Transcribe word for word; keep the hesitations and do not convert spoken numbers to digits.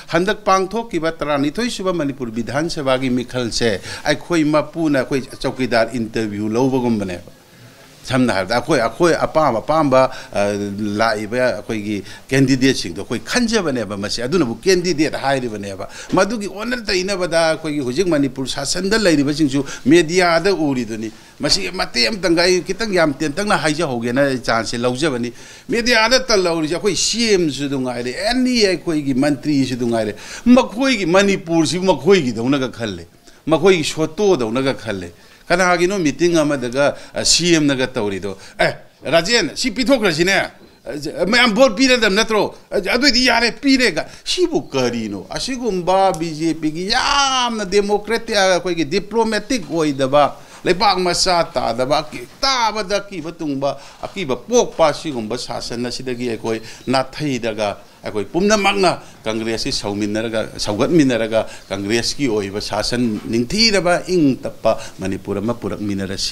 ꯍꯟꯗꯛ ꯄꯥꯡꯊꯣꯛꯈꯤꯕ ꯇꯔꯥꯅꯤꯊꯣꯏ ꯁꯨꯕ ꯃꯅꯤꯄꯨꯔ ꯕꯤꯙꯥꯟ ꯁꯚꯥꯒꯤ ꯃꯤꯈꯜꯁꯦ ꯑꯩꯈꯣꯏ ꯃꯄꯨꯅ ꯑꯩꯈꯣꯏ ꯆꯧꯀꯤꯗꯥꯔ ꯏꯟꯇꯔꯚ꯭ꯌꯨ ꯂꯧꯕꯒꯨꯝꯕꯅꯦꯕ꯫ ꯁꯝꯅ ꯍꯥꯏꯔꯕꯗ ꯑꯩꯈꯣꯏ ꯑꯩꯈꯣꯏ ꯑꯄꯥꯝ ꯑꯄꯥꯝꯕ ꯑ, ꯂꯥꯛꯏꯕ ꯑꯩꯈꯣꯏꯒꯤ ꯀꯦꯟꯗꯤꯗꯦꯠꯁꯤꯡꯗꯣ ꯑꯩꯈꯣꯏ ꯈꯟꯖꯕꯅꯦꯕ꯫ ꯃꯁꯤ ꯑꯗꯨꯅꯕꯨ ꯀꯦꯟꯗꯤꯗꯦꯠ ꯍꯥꯏꯔꯤꯕꯅꯦꯕ꯫ ꯃꯗꯨꯒꯤ ꯑꯣꯟꯅ ꯇꯩꯅꯕꯗ ꯑꯩꯈꯣꯏꯒꯤ ꯍꯧꯖꯤꯛ ꯃꯅꯤꯄꯨꯔ ꯁꯥꯁꯟꯗ ꯂꯩꯔꯤꯕꯁꯤꯡꯁꯨ ꯃꯦꯗꯤꯌꯥꯗ ꯎꯔꯤꯗꯨꯅꯤ꯫ ꯃꯁꯤꯒꯤ ꯃꯇꯦꯛ ꯑꯃꯇꯪꯒ ꯑꯩ ꯈꯤꯇꯪ ꯌꯥꯝ ꯇꯦꯟꯇꯛꯅ ꯍꯥꯏꯖꯍꯧꯒꯦꯅ ꯑꯩ ꯆꯥꯟꯁꯁꯦ ꯂꯧꯖꯕꯅꯤ꯫ ꯃꯦꯗꯤꯌꯥꯗ ꯇꯜꯍꯧꯔꯤꯁꯦ ꯑꯩꯈꯣꯏ ꯁꯤ ꯑꯦꯝꯁꯨ ꯑꯗꯨꯝ ꯉꯥꯏꯔꯦ, ꯑꯦꯅꯤ ꯑꯩꯈꯣꯏꯒꯤ ꯃꯟꯇ꯭ꯔꯤꯁꯨ ꯑꯗꯨꯝ ꯉꯥꯏꯔꯦ, ꯃꯈꯣꯏꯒꯤ ꯃꯅꯤꯄꯨꯔꯁꯤ ꯃꯈꯣꯏꯒꯤꯗꯧꯅꯒ ꯈꯜꯂꯦ, ꯃꯈꯣꯏꯒꯤ ꯁꯣꯇꯣꯗꯧꯅꯒ ꯈꯜꯂꯦ꯫ ꯀꯅꯥꯒꯤꯅꯣ ꯃꯤꯇꯤꯡ ꯑꯃꯗꯒ ꯁꯤ ꯑꯦꯝꯅꯒ ꯇꯧꯔꯤꯗꯣ? "ꯑꯦ, ꯔꯥꯖꯦꯟ, ꯁꯤ ꯄꯤꯊꯣꯛꯈ꯭ꯔꯁꯤꯅꯦ, ꯃꯌꯥꯝ ꯚꯣꯠ ꯄꯤꯔꯗꯕ ꯅꯠꯇ꯭ꯔꯣ? ꯑꯗꯨꯏꯗꯤ ꯌꯥꯔꯦ, ꯄꯤꯔꯦꯒ"꯫ ꯁꯤꯕꯨ ꯀꯔꯤꯅꯣ? ꯑꯁꯤꯒꯨꯝꯕ ꯕꯤ ꯖꯦ ꯄꯤꯒꯤ ꯌꯥꯝꯅ ꯗꯦꯃꯣꯀ꯭ꯔꯦꯇꯤꯛ, ꯑꯩꯈꯣꯏꯒꯤ ꯗꯤꯄ꯭ꯂꯣꯃꯦꯇꯤꯛ ꯑꯣꯏꯗꯕ, ꯂꯩꯕꯥꯛ ꯃꯆꯥ ꯇꯥꯗꯕ, ꯑꯀꯤ-, ꯇꯥꯕꯗ ꯑꯀꯤꯕ ꯇꯨꯡꯕ, ꯑꯀꯤꯕ ꯄꯣꯛꯄ ꯑꯁꯤꯒꯨꯝꯕ ꯁꯥꯁꯟ ꯑꯁꯤꯗꯒꯤ ꯑꯩꯈꯣꯏ ꯅꯥꯊꯩꯔꯒ, ꯑꯩꯈꯣꯏ ꯄꯨꯝꯅꯃꯛꯅ ꯀꯪꯒ꯭ꯔꯦꯁꯁꯤ ꯁꯧꯃꯤꯟꯅꯔꯒ, ꯁꯧꯒꯠꯃꯤꯟꯅꯔꯒ ꯀꯪꯒ꯭ꯔꯦꯁꯀꯤ ꯑꯣꯏꯕ ꯁꯥꯁꯟ, ꯅꯤꯡꯊꯤꯔꯕ ꯏꯪ ꯇꯞꯄ ꯃꯅꯤꯄꯨꯔ ꯑꯃ ꯄꯨꯔꯛꯃꯤꯟꯅꯔꯁꯤ꯫